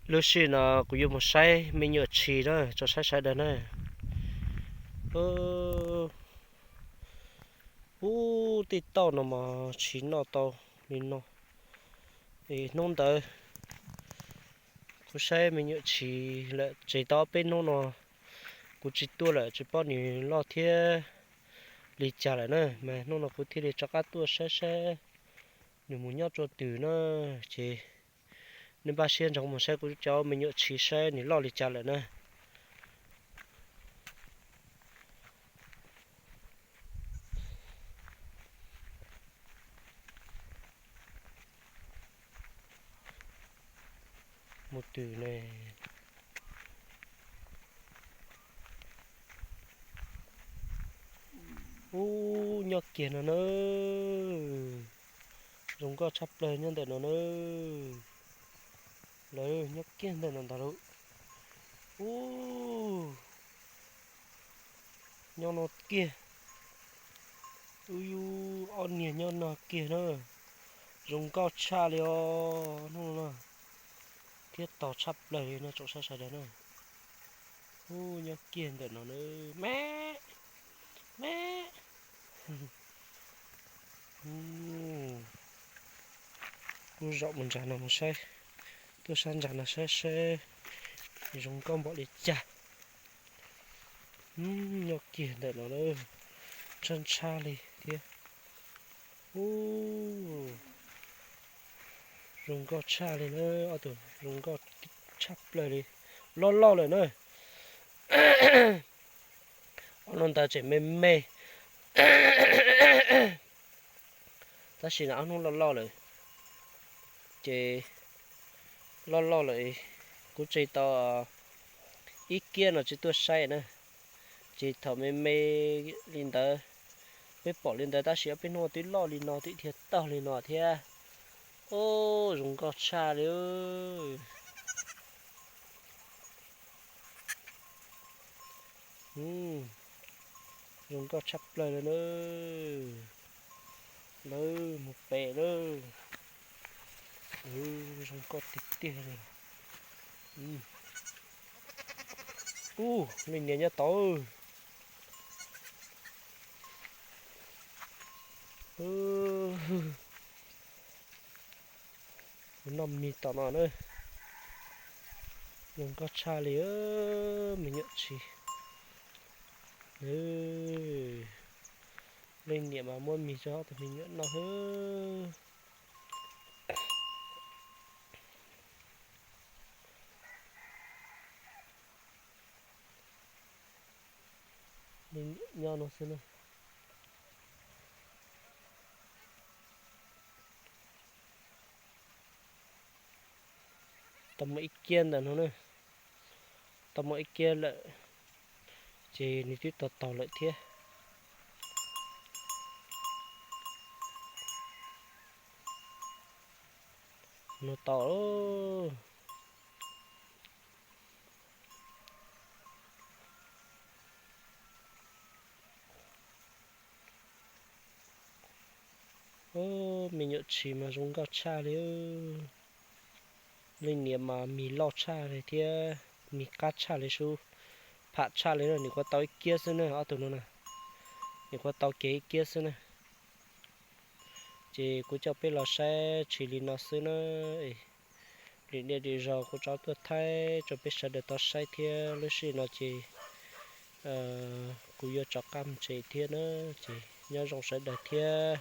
Lub sij no kuv yuav mus saib me nyuam tshis na tso saib sawv daws na. Ub, tej tauj no mas tshis noj tau li no. Es hnub ntawd kuv saib me nyuam tshis lawm tsev tau ob peb hnub no kuv tsis tuaj lawm tsis paub nws loj thiab li cas lawm na, mas hnub no kuv thiaj li rov qab tuaj saib saib nws mus nyob rau twg na. Ces nej npaj siab ntsoov mus saib kuv cov me nyuam tshis saib nws loj li cas lawm na. Mus twg ne? Ub, nyob kiag no na. Zoo nkauj tshaj plaws nyob ntawm no na. Lawv nyob kiag ntawm no ntag lauj. Ub, nyob no kiag. Ub, ob niag nyob no kiag na. Zoo nkauj tshaj li os hnub no na. Thiab tog tshaj plaws li no tsoom saib sawv daws na. Ub, nyob kiag ntawm no na. Me, me. Kuv zaum mus nram no mus saib, tuaj sab nram no saib saib zoo nkauj npaum li cas. Nyob kiag ntawm no na, ntshab ntshab li thiab. Ub, zoo nkauj tshaj li na, ob tug zoo nkauj tshaj plaws li, loj loj lawm na. Ob hnub ntawd tseem me me, tab sis no ob hnub loj loj lawm, ces loj loj lawm. Kuv tseg tau ib kiab no tsis tuaj saib na, ces thaum me me li ntawd, peb pom li ntawd tab sis ob peb hnub twb loj li no twb dhia taug li no thiab. Ub, zoo nkauj tshaj li. Zoo nkauj tshaj plaws li na. Lawv mus pem lawm. Zoo nkauj tiag tiag li. Ub, leej niam nyob tod. Kuv noj mis tom no na. Zoo nkauj tshaj li, me nyuam tshis. Leej niam mas muab mis rau ob tug me nyuam noj xwb. Nyob no xwb na. Tau muaj ib kiab ntawm no na, tau muaj ib kiab lawm, ces nws twb tau taug lawm thiab. No tau. Ub, me nyuam tshis mas zoo nkauj tshaj li. Leej niam mas mis loj tshaj li thiab, mis qab tshaj li sub, pham tshaj li na. Nim kuv tau ib kiab xwb na, ob tug no na, nim kuv tau kiag ib kiab xwb na. Ces kuv coj peb los saib tshis li no xwb na. Lim dej lim zaus kuv rov tuaj thaij rau peb sawv daws tau saib thiab. Lub sij no ces kuv yuav rov qab mus tsev thiab na, ces nyob zoo sawv daws thiab.